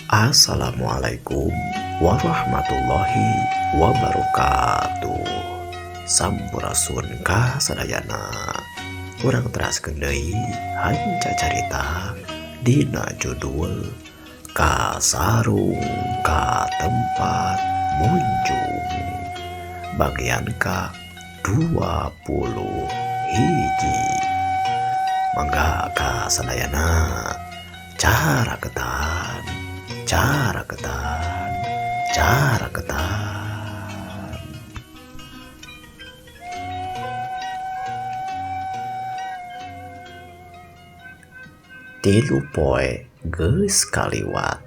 Assalamualaikum warahmatullahi wabarakatuh. Sampurasun ka sadayana. Urang teraskeun deui hanca carita dina judul Kasarung ka Tempat Munjung bagian ka 21. Mangga ka sadayana caraketan, caraketan, caraketan. 3 poe geus kaliwat,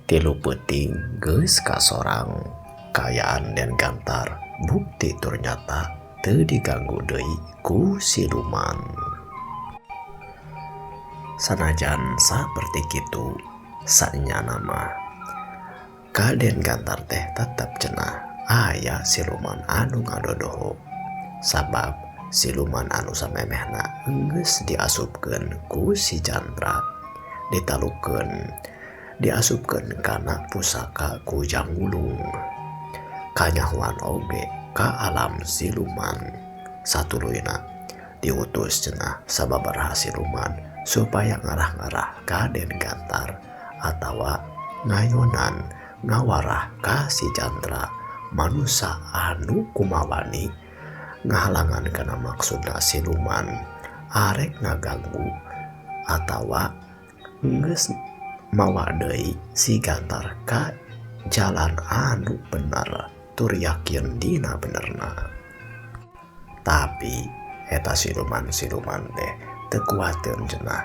3 peuting geus kasorang. Kaayaan Den Gantar bukti tur nyata teu diganggu deui ku siluman. Sanajan saperti kitu saenyana mah ka Den Gantar teh tetep cenah aya siluman anu ngadodoho, sabab siluman anu samemehna geus diasupkeun ku si Chandra, ditalukeun, diasupkeun kana pusaka ku Jangulung. Kanyahoan oge ka alam siluman. Satuluyna diutus cenah sababaraha siluman supaya ngarah-ngarah ka Den Gantar atawa ngayonan ngawarah ka si Chandra manusa anu kumawani ngahalangan kana maksudna siluman arek ngaganggu atawa geus mawa deui si Gantar ka jalan anu bener tur yakin dina benerna. Tapi eta siluman-siluman teh teu kuateun cenah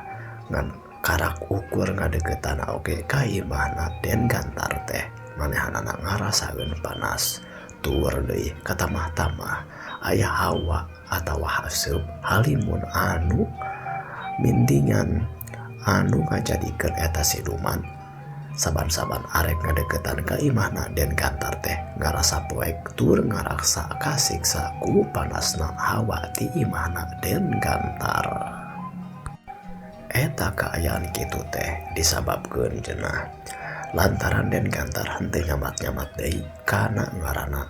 ngan karak ukur ngadeukeutan oge ka imahna Den Gantar teh manehanana ngarasaeun panas tur deui katamah-tamah aya hawa atawa haseup halimun anu mindingan anu ngajadikeun eta siluman saban-saban arek ngadeuketan ka imahna Den Gantar teh ngarasa poek tur ngarasa kasiksa ku panasna hawa ti imahna Den Gantar. Eta kaayaan kitu teh disababkeun cenah lantaran Den Gantar henteu nyamat-nyamat deui kana ngaranna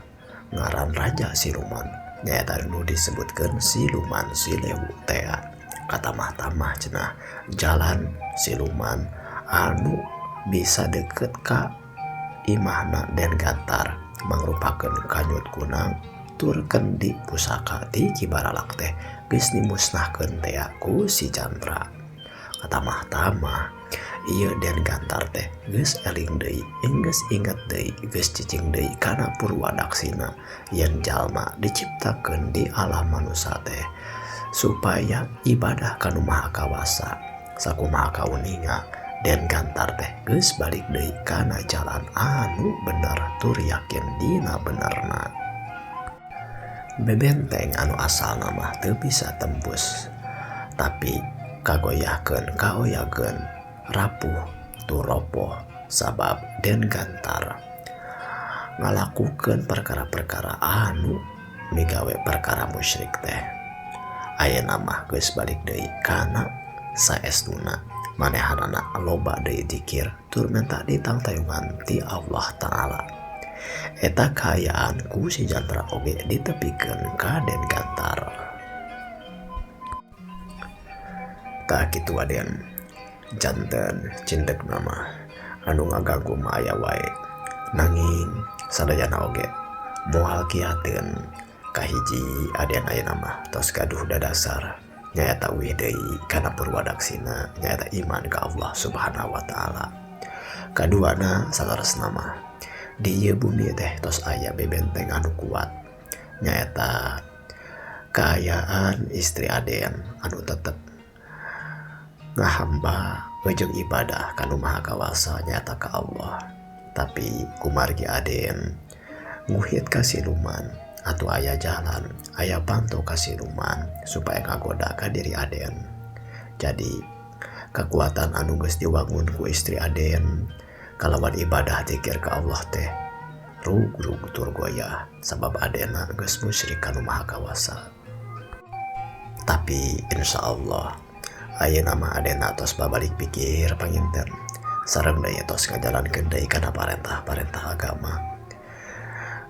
ngaran raja siluman nyaeta nu disebutkeun siluman Silewu tea. Katamah-tamah cenah jalan siluman anu bisa deket ka imahna Den Gantar mangrupakeun kanyut kunang tur kendi pusaka ti Ki Baralak teh geus dimusnahkeun tea ku si Chandra. Katamah-tamah ieu Den Gantar teh geus eling deui, geus inget deui, geus cicing deui kana purwadaksina yen jalma diciptakeun di alam manusa teh supaya ibadah ka Nu Maha Kawasa. Sakumaha kauninga Den Gantar teh geus balik deui kana jalan anu bener tur yakin dina benerna. Bebenteng anu asalna mah teu bisa tembus, tapi kagoyahkeun kaoyageun rapuh tur ropoh sabab Den Gantar ngalakukeun perkara-perkara anu migawe perkara musyrik teh. Ayeuna mah geus balik deui kana saestuna manehanana loba deui zikir tur menta ditangtayungan ti Allah Ta'ala. Eta kaayaan ku si Chandra oge ditepikeun ka Den Gantar. Tah kitu aden janten cindek nama anu ngaganggu mah aya wae, nanging sadayana oge moal kiateun. Kahiji aden ayeuna mah tos gaduh dadasar nyaeta uih deui kana purwadaksina nyaeta iman ka Allah Subhanahu wa Ta'ala. Kaduana saleresna mah di ieu bumi teh tos aya bebenteng anu kuat nyaeta kaayaan istri aden anu tetep ngahamba jeung ibadah ka Nu Maha Kawasa nyaeta ka Allah. Tapi kumargi aden nguhit ka siluman atau aya jalan aya bantu ka siluman supaya ngagoda ka diri aden. Jadi kekuatan anu geus diwangun ku istri aden kalawan ibadah zikir ka Allah teh rug-rug tur goyah sabab adena geus musyrik ka Nu Maha Kawasa. Tapi insya Allah ayeuna mah adena tos babalik pikir panginten Sareng deui tos ngajalankeun deui kana parentah-parentah agama.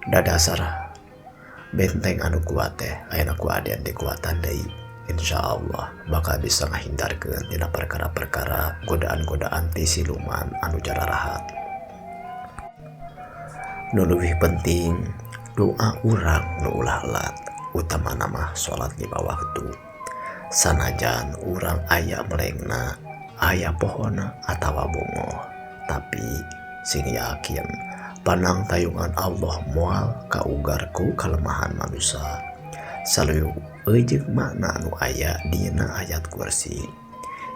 Da dasar benteng anu kuat teh ayeuna ku Aden dikuatan deui. Insyaallah bakal bisa ngahindarkeun tina perkara-perkara godaan-godaan ti siluman anu jararahat. Nu leuwih penting doa urang nu ulah lat, utamana mah salat lima waktu. Sanajan urang aya melengna, aya pohona atawa bongoh, tapi sing yakin panang tayungan Allah moal kaugar ku kalemahan manusia. Saluyu eujeung makna anu aya dina ayat kursi.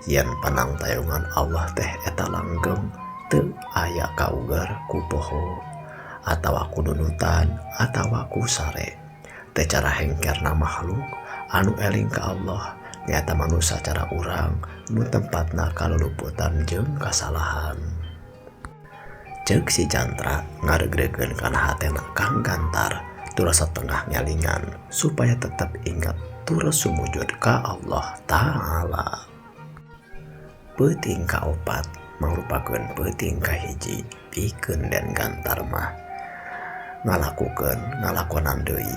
Yen panang tayungan Allah teh eta langgeng teu aya kaugar ku poho atawa ku nunutan atawa ku sare. Teu cara hengkerna makhluk anu eling ka Allah nyaeta manusia cara urang nu tempatna kaluluputan jeung kasalahan. Ceuk si Jantra ngareugreugkeun kana hatena Kang Gantar tur satengah nyalingan supaya tetep ingat tur sumujud ka Allah Ta'ala. Peuting kaopat mangrupakeun peuting kahiji pikeun Den Gantar mah ngalakukeun ngalakonan deui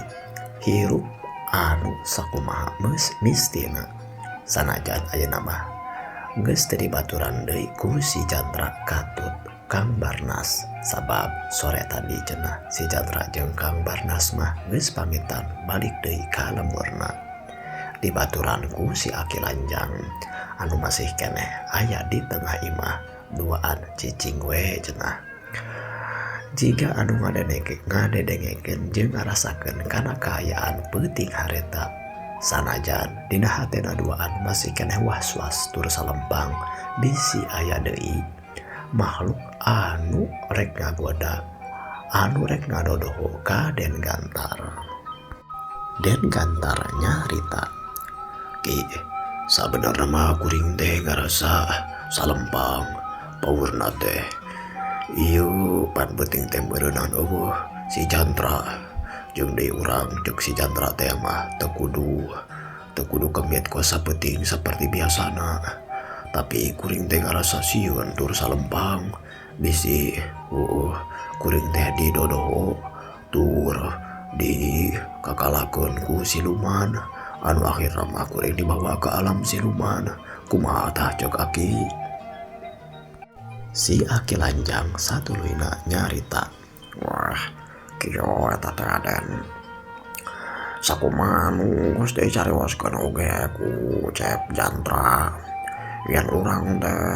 hirup anu sakumaha mistina. Sanajan ayeuna mah geus teu dibaturan deui ku si Jantra katut Kang Barnas, sabab sore tadi cenah si Jantra jeung Kang Barnas mah geus pamitan balik deui ka lemburna. Dibaturan ku si Aki Lanjang anu masih keneh aya di tengah imah duaan cicing we cenah. Jiga anu ngadedengekeun jeung ngarasakeun kana kaayaan peuting hareta. Sanajan dina hatena duaan masih keneh was-was tur salempang bisi aya deui makhluk anu rek ngagoda, anu rek ngadodoho ka Den Gantar. Den Gantar nyarita, Ki, sabenerna mah kuring teh ngarasa salempang paurna teh. Ieu pan peuting teh meureunan eueuh si Jantra. Jeung deui urang ceuk si Jantra teh mah teu kudu kemit ku sapeuting saperti biasana. Tapi kuring teh ngarasa sieun tur salempang bisi kuring teh didodoho tur dikakalakeun ku siluman anu akhirna mah kuring dibawa ke alam siluman. Kumaha tah ceuk Aki? Si Aki Lanjang satuluyna nyarita, Wah, kieu eta teh Aden. Sakumaha anu geus dicarioskeun oge ku Cep Jantra. Yen urang teh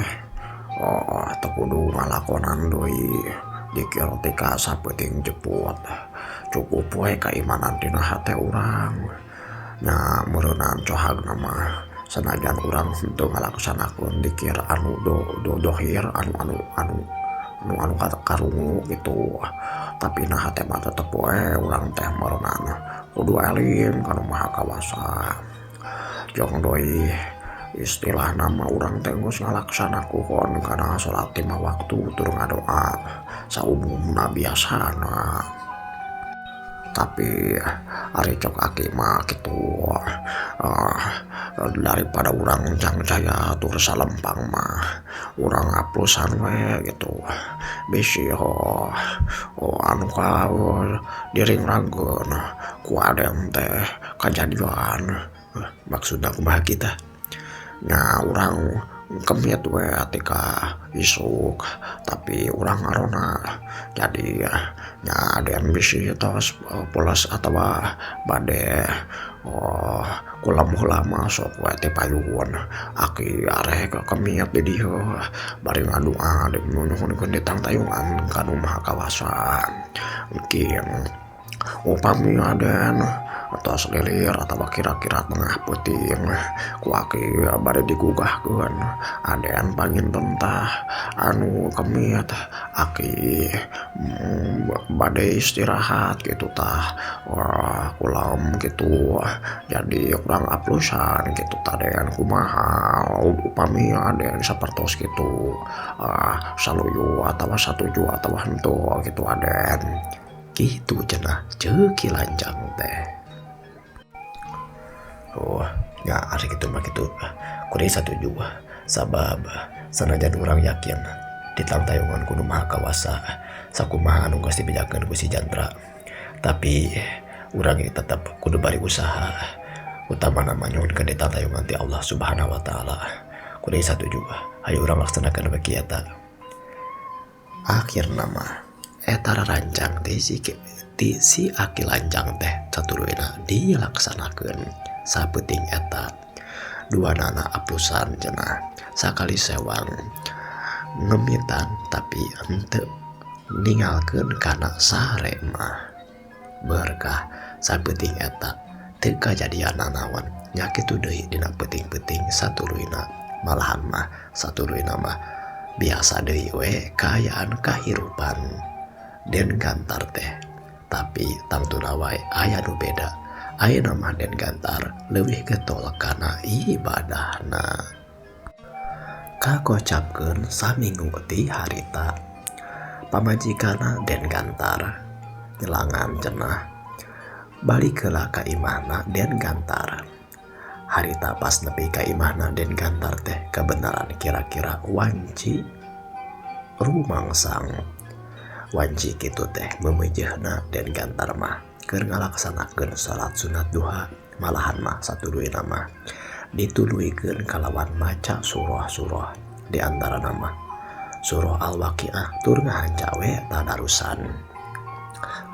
teu kudu ngalakonan deui dikir tika sapeuting jeput. Cukup we kaimanan dina hate urang. Nya meureunan cohagna mah sanajan urang henteu ngalaksanakeun dikir anu dohir anu anu anu anu anu karungu gitu. Tapi na hate mah tetep we urang teh meureunan kudu eling ka Nu Maha Kawasa. Jeung deui istilahna mah urang teh geus ngalaksanakeun kana salat lima waktu tur ngadoa saumumna biasana. Tapi ari cok Aki mah kitu, daripada urang cangjaya tur salempang mah urang haplusan we gitu. Bisi anu ka diringrangkeun ku Aden teh kajadian. Maksudna kumaha kita? Nya urang kemit we tika isuk, tapi urang ngarona. Jadi nya Aden bisi tos pulas atawa bade kulem heula mah sok we teh payun. Aki arek kemit di dieu bari ngadua nyuhunkeun ditangtayungan ka Nu Maha Kawasa. Mungkin upami Aden tos lilir atawa kira-kira tengah peuting ku Aki bade digugahkeun Aden panginten tah anu kemit Aki bade istirahat gitu tah, kulem gitu. Jadi kurang aplusan gitu tah Den kumaha upami Aden sapertos gitu, saluyu atawa satuju atawa henteu gitu Aden. Kitu cenah ceuk Ki Lanjang teh. Oh, nya ari kitu mah kitu. Kuring satuju sabab sanajan urang yakin Ditangtayungan ku Nu Maha Kawasa sakumaha anu geus dibejakeun ku si Jandra. Tapi urang ge tetep kudu bari usaha. Utamana mah nyuhunkeun ditangtayungan ti Allah Subhanahu wa taala. Kuring satuju, hayu urang laksanakeun we kieu eta. Akhirna mah eta rarancang ti si Aki Lanjang teh satuluyna dilaksanakeun. Sapeuting eta duanana aplusan cenah sakali sewang ngemitan tapi henteu ningalkeun kana sare mah. Berkah sapeuting eta teu kajadian nanaon nya kitu deui dina peuting-peuting satuluyna. Malahan mah satuluyna mah biasa deui we kaayaan kahirupan Den Gantar teh. Tapi tangtuna wae aya nu beda. Ayeuna mah Den Gantar leuwih getol kana ibadahna. Kakocapkeun saminggu ti harita pamajikanna Den Gantar nyelangan cenah balik heula ka imahna Den Gantar. Harita pas nepi ka imahna Den Gantar teh kebenaran kira-kira wanci rumangsang. Wanci kitu teh meumeujeuna Den Gantar mah keur ngalaksanakeun salat sunat duha. Malahan mah satuluyna mah dituluykeun kalawan maca surah-surah di antarana mah surah Al-Waqiah tur ngahanca we tadarusan.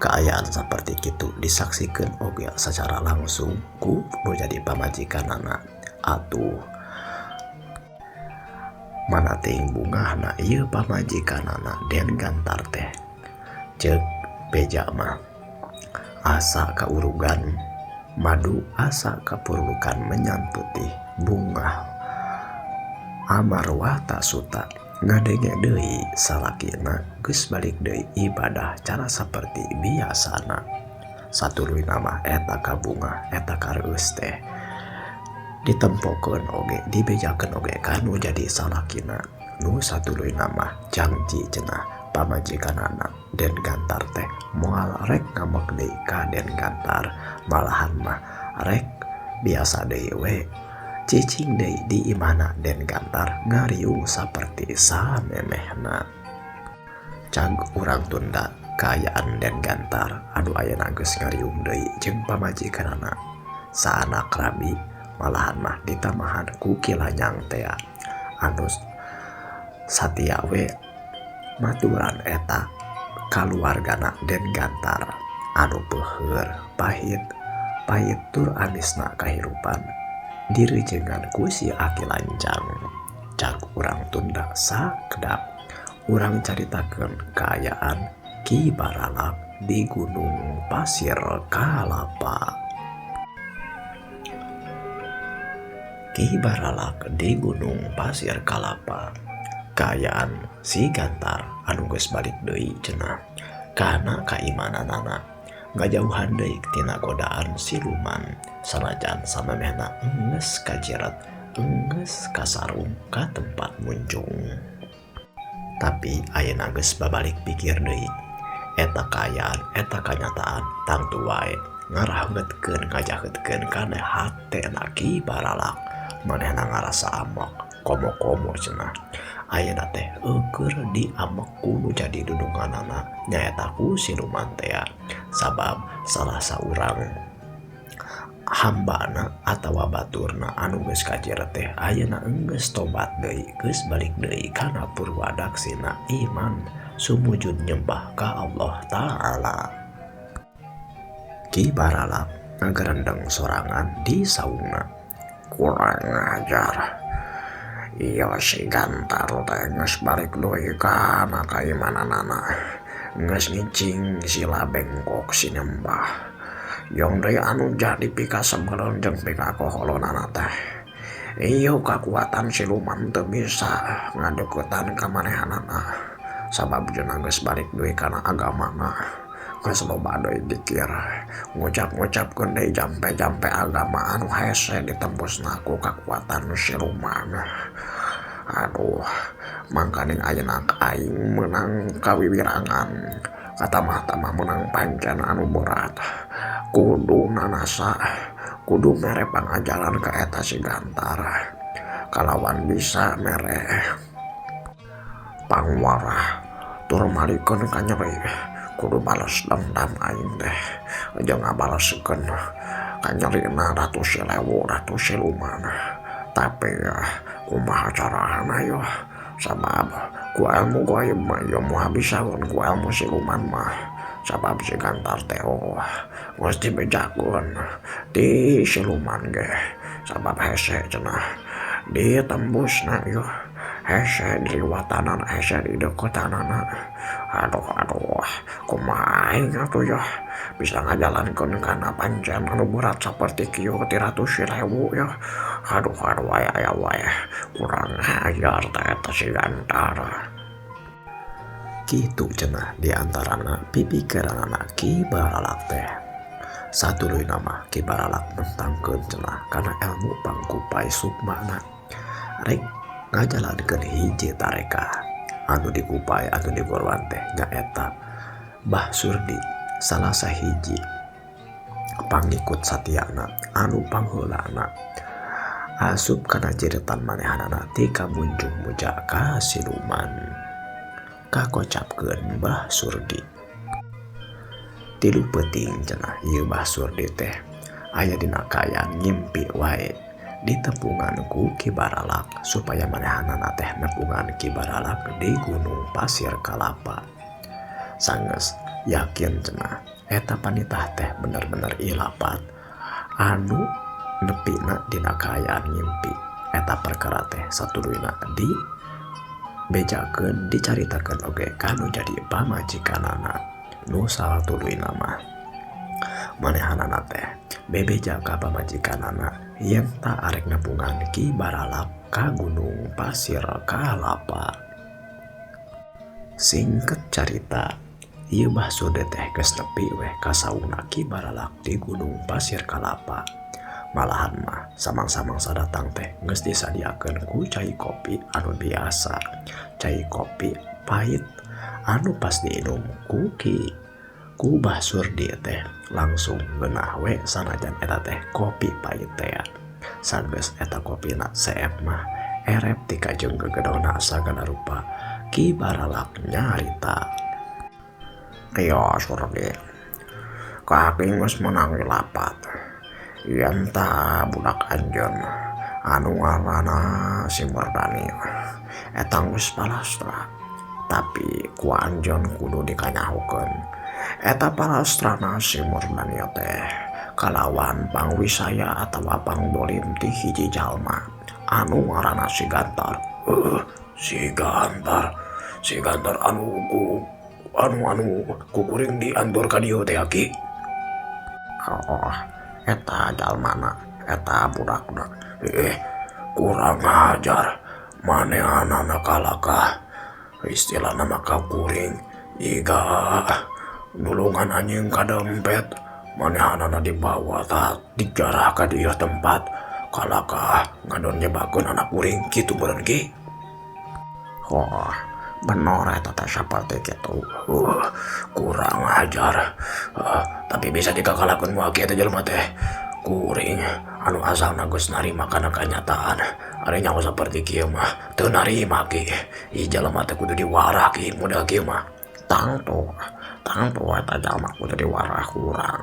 Kaayaan saperti kitu disaksikeun oge secara langsung ku nu jadi pamajikanana. Atuh mana teuing bungahna ieu pamajikanana Den Gantar teh. Ceuk beja mah asa kaurugan madu asa kapurulukan menyan putih bungah amarwata suta ngadenge deui salakina geus balik deui ibadah cara saperti biasana. Satuluyna mah eta kabungah eta kareueus teh ditempokeun oge dibejakeun oge kanu jadi salakina. Nu satuluyna mah jangji cenah pamajikanana Den Gantar teh moal rek ngambek deui ka Den Gantar. Malahan mah rek biasa deui we cicing deui di imahna Den Gantar ngariung saperti samemehna. Cag urang tunda kaayaan Den Gantar anu ayeuna geus ngariung deui jeung pamajikanana saanak rabi. Malahan mah ditamahan ku Ki Lanyang tea anu satia we maturan eta kaluargana Den Gantar anu peuheur pahit pahit tur amisna kahirupan direujengan ku si Aki Lanjang. Cag urang tunda sakedap urang caritakeun kaayaan Ki Baralak di Gunung Pasir Kalapa. Ki Baralak di Gunung Pasir Kalapa. Kaayaan si Gantar anu geus balik deui cenah kana kaimananana ngajauhan deui tina godaan siluman sanajan samemehna enggeus kajiret enggeus kasarung ka tempat muncung. Tapi ayeuna geus babalik pikir deui eta kaayaan eta kanyataan tangtu wae ngaraheutkeun ngajaheutkeun kana hatena Ki Baralak. Manehna ngarasa amok komo-komo cenah ayeuna teh eueur diamek ku nu jadi dudunganana nyaeta ku siluman tea. Sabab salah saurang hambana atawa baturna anu geus kajiret teh ayeuna enggeus tobat deui geus balik deui kana purwadaksina iman sumujud nyembah ka Allah Ta'ala. Ki Baralak ngagerendeng sorangan di saungna. Kurang ajar. Iya si Gantar teh geus balik deui kana kaimananana. Geus ngicing sila bengkok si nyembah. Jong deui anu jadi pikasebeleun jeung pikakoholonana teh. Ieu kakuatan siluman teu bisa ngadeukeutan ka manehanana. Sabab jeung geus balik deui kana agamana. Geus loba deui dikir, ngucap-ngucapkeun deui jampe-jampe agama anu hese ditembusna ku kakuatan siluman. Aduh, mangkaning ayeuna aing meunang kawiwirangan. Katamah-tamah meunang pancen anu berat. Kudu nanasa, kudu mere pangajaran ka eta si Gantar. Kalawan bisa mere Pangwarah tur malikeun ka nyeri kudu bales dendam aing teh jeung ngabaleskeun ka nyerina Ratu Silewu Ratu Siluman. Tapi kumaha carana yeuh sabab ku ilmu gaib mah ieu moal bisaeun ku ilmu siluman mah sabab si Gantar teh geus dibejakeun ti siluman ge sabab hese cenah ditembusna yeuh hese diliwatanana hese dideukeutanana. Aduh aduh kumaha aing atuh yeuh bisa ngajalankeun kana pancen anu berat saperti kieu ti Ratu Silewu yeuh. Aduh aduh aya wae kurang ajar teh eta si Gantar. Kitu cenah diantarana pipikiranana Ki Baralak teh. Satuluyna mah Ki Baralak mentangkeun cenah kana ilmu pangkupai sukmana rek ngajalankeun hiji tarekah anu dikupai anu digorwan teh nyaeta Bah Surdi salah sahiji pangikut satiana anu pangheulana asup kana jeritan manehanana ti kamunjung muja ka siluman. Kakocapkeun Bah Surdi. Tilu peuting cenah ieu Bah Surdi teh aya dina kaayaan ngimpi wae ditepungan ku Ki Baralak supaya manehanana teh nepungan Ki Baralak di Gunung Pasir Kalapa. Sanggeus yakin cenah eta panitah teh bener-bener ilapat anu nepina dina kaayaan ngimpi. Eta perkara teh satuluyna di bejakeun dicaritakeun oge kanu jadi pamajikanana nu satuluyna mah. Manehanana teh bebeja ka pamajikanana yen ta arek nepungan Ki Baralak ka Gunung Pasir Kalapa. Singkat carita ieu Bah Surdi teh geus nepi weh ka saungna Ki Baralak di Gunung Pasir Kalapa. Malahan mah samang-samang datang teh geus disadiakeun ku cai kopi anu biasa, cai kopi pahit anu pas diinum ku Ki ku Bah Surdi teh langsung ngeunah we sanajan eta teh kopi pahit teh. Sanggeus eta kopina seep mah erep ti kajeng gegedona sagala rupa. Ki Baralak nyarita, "Kieu Surdi, kaki geus meunang lapat. Yen ta budak anjeun anu ngaranna si Murdani eta geus palastra, tapi ku anjeun kudu dikanyahokeun. Eta palastrana si Murdani teh kalawan pangwisaya atawa pangdolim ti hiji jalma anu ngaranna si Gantar." Si Gantar, si Gantar anu ku anu anu kukuring diantor ka dieu teh Ki. Oh, eta jalmana, eta budakna. Kurang ajar manehanana kalakah istilahna mah ka kuring jiga nulungan anjing kadempet manehanana dibawa tah dijarah ka dieu tempat kalakah ngadon nyebakeun anak kuring kitu meureun Ki. Oh, bener eta teh saperti kitu. Kurang ajar. Tapi bisa dikakalakeun moal kieu teh jelema teh. Kuring anu asalna geus narima kana kanyataan. Ari nyaho saperti kieu mah teu narima Ki. Ieu jelema teh kudu diwarah Ki model kieu mah. Tangtu, tangtu eta jalma kudu diwarah kurang.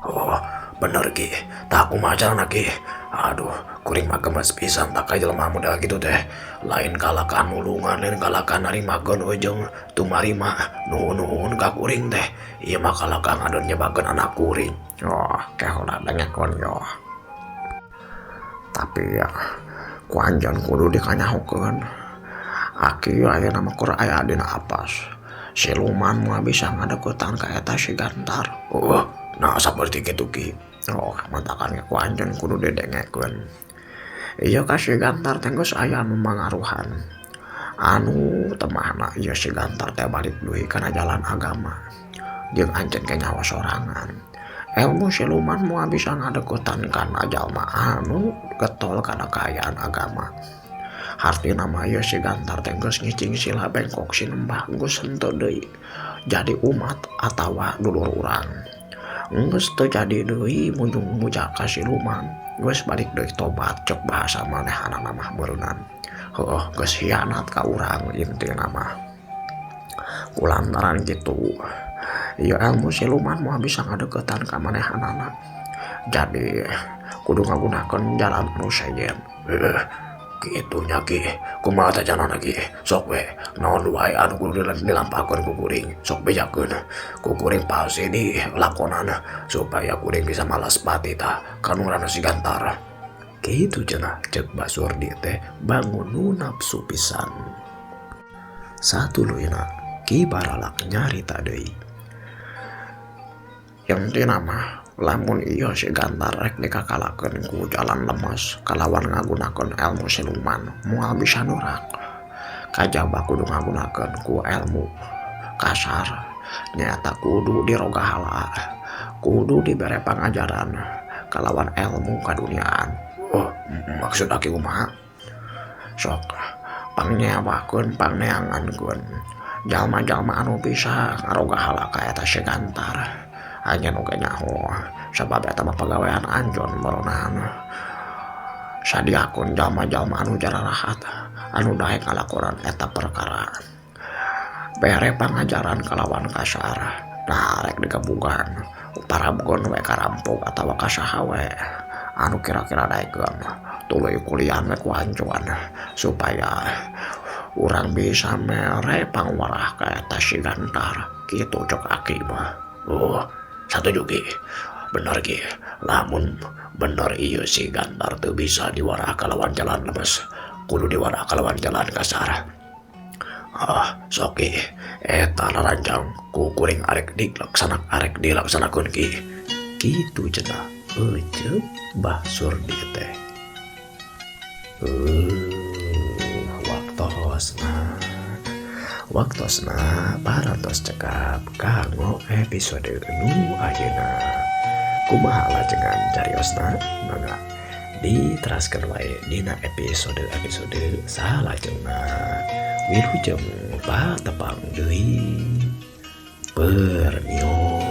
Oh, bener Ki. Tah kumaha carana Ki? Aduh, kuring mah gemes pisan tak ka jelema model kitu teh. Lain kalakan nulungan, lain kalakan narimakeun jeung tumarima nuhun-nuhun ka kuring teh. Ieu mah kalakan ngadon nyebakeun anak kuring. Oh, kehola dengekeun yo. Tapi ya, ku anjeun kudu dikanyahokeun. Aki ayeuna mah keur aya dina apas. Siluman moal bisa ngadeuketan ka eta si Gantar. Oh, nah saperti kitu Ki. Oh, matakan ku anjeun kudu didengekeun. Ieu ka si Gantar teh geus aya nu mangaruhan. Anu temahna ieu si Gantar teh balik deui kana jalan agama. Jeung anjeun ge nyaho sorangan. Ilmu siluman moal bisa ngadeuketan kana jalma anu getol kana kaayaan agama. Hartina mah ieu si Gantar teh geus ngicing sila bengkok sinembah geus henteu deui jadi umat atawa dulur urang. Geus teu jadi deui munjung muja ka siluman, geus balik deui tobat cek bahasa manehanana mah meureunnan. Heuh geus hianat ka urang intina mah. Kulantaran kitu ieu ilmu siluman moal bisa ngadeukeutan ka manehanana. Jadi kudu ngagunakeun jalan anu sejen. Heuh kitu nya Ki, kumaha teh carana Ki? Sok we naon wae anu kudu dilampahkeun ku kuring, sok bejakeun. Ku kuring pasti dilakonan supaya kuring bisa malas pati tah ka nu ngaranna si Gantar. Kitu cenah ceuk Bah Surdi teh bangun nu nafsu pisan. Satuluyna Ki Baralak nyarita deui. Intina mah lamun ieu si Gantar rek dikakalakeun ku jalan lemes kalawan ngagunakeun elmu siluman moal bisa norak. Kajaba kudu ngagunakeun ku elmu kasar nyaeta kudu dirogahala, kudu dibere pangajaran kalawan elmu kaduniaan. Oh, maksud aki kumaha? Sok pangneawakeun pangneangankeun jalma-jalma anu bisa ngarogahala ka eta si Gantar. Anjeun oge nyaho sabab eta mah pagawean anjeun meureunan. Sadiakeun jalma-jalma anu jararahat anu daek ngalakonan eta perkara. Bere pangajaran kalawan kasar, nah rek digebugan parabkeun we ka rampok atawa ka saha we anu kira-kira daekeun tuluy kuliah we ku anjeun supaya urang bisa mere pangwarah ka eta si Gantar. Kitu cek aki mah. Oh, satuju Ki. Bener Ki, lamun bener ieu si Gantar teu bisa diwarah kalawan jalan lemes, kudu diwarah kalawan jalan kasar. Ah, sok Ki, eta larancang ku kuring arek dilaksanakeun Ki. Kitu cenah euceuk Bah Surdi teh. Waktosna parantos cekap kanggo episode nu ayeuna. Kumaha lajengan cariosna? Mangga diteraskeun wae dina episode-episode salajengna. Wilujeng patepang deui. Permios.